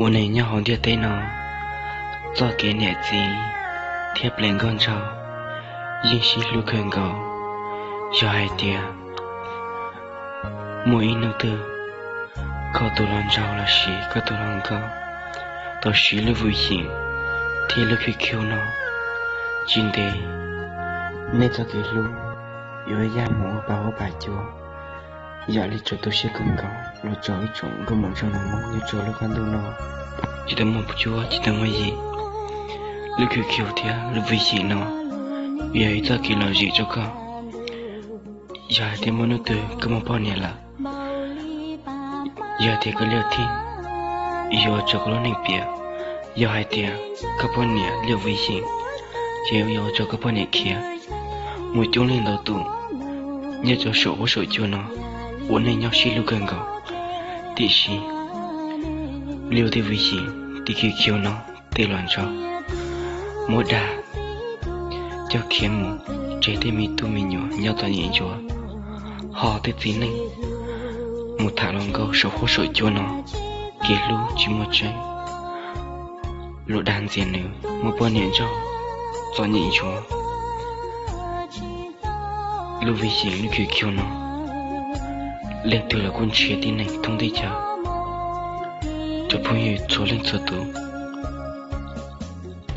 Ua neeg nyob hauv ntiaj teb no, txoj kev niam txiv thiab ples nkauj nraug yeej sib hlub kawg nkaus. Yog hais tias muaj ib hnub twg koj tus hluas nraug los sis koj tus hluas nkauj tau siv lub vwm xyeem thiab lub khwv khiu no, tsis ntev nej txoj kev hlub yuav yaj mus ua pa huab pa cua, yam li tsaus tu siab kawg nkaus los rau ib tsoom nkauj muam nraug nus Hmoob nyob rau lub qab ntuj no. Tsis tau muaj cuab tsis tau muaj yig, lub khwv khiu thiab lub vwm xyeem no yog ib txoj kev lom zem rau koj. Yog hais tias muaj hnub twg koj muaj poj niam lawm, yog tias koj liaj thij yuav ua rau koj lub neej piam, yog hais tias koj poj niam liaj vwm xyeem, ces yuav ua rau koj poj niam khiav. Muaj coob leej ntau tus nyob rau saum huab saum cua no ua neej nyob sib hlub kawg nkaus, tiam sis liaj tej vwm xyeem tej khwv khiu no tej hluas nraug muab dag coj khiav mus, tseg tej me tub me nyuam nyob txom nyem ntsuav, ho tej txiv neej mus tham hluas nkauj saum huab saum cua no, kev hlub tsis muaj tseeb, luag dag ntxias nws, muaj poj niam nraug txom nyem ntsuav. Lub vwm xyeem lub khwv khiu no, leej twg los kuj nrhiav tib neeg thoob teb chaws. Cov phooj ywg txhua leej txhua tus,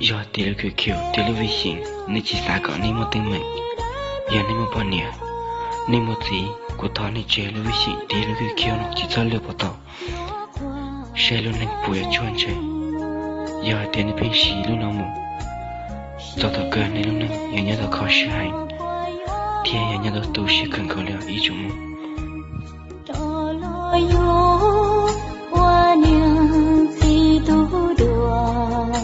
yog tias lub khwv khiu thiab lub vwm xyeem nej tsis xav kom nej muaj teeb meem, yog nej muaj poj niam, nej muaj txiv, kuv thov nej tseg lub vwm xyeem thiab lub khwv khiu no tsis txhob luag puas tau, saib lub neej puas yuav tsuaj ntseg. Yog hais tias nej pheej siv lub no mus, txog thaum kawg nej lub neej yog nyob tau kho siab heev thiab yog nyob tau tu siab kawg nkaus li ib tsoom Hmoob. Rau los yuav ua niam txiv tub duas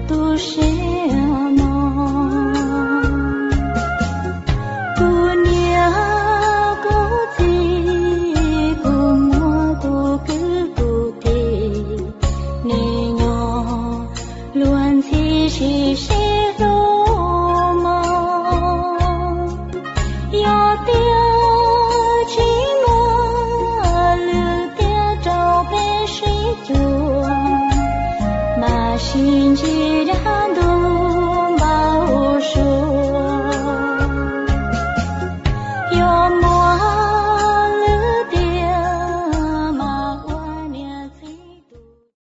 tu siab mog. Tus niam kuj txi kuj muaj tus kwv tus tij, nim no luag ntxhi sib sib hlub mog. Yog tias tsis muaj lwm tiam rau peb sib cuag, mas sib ntsib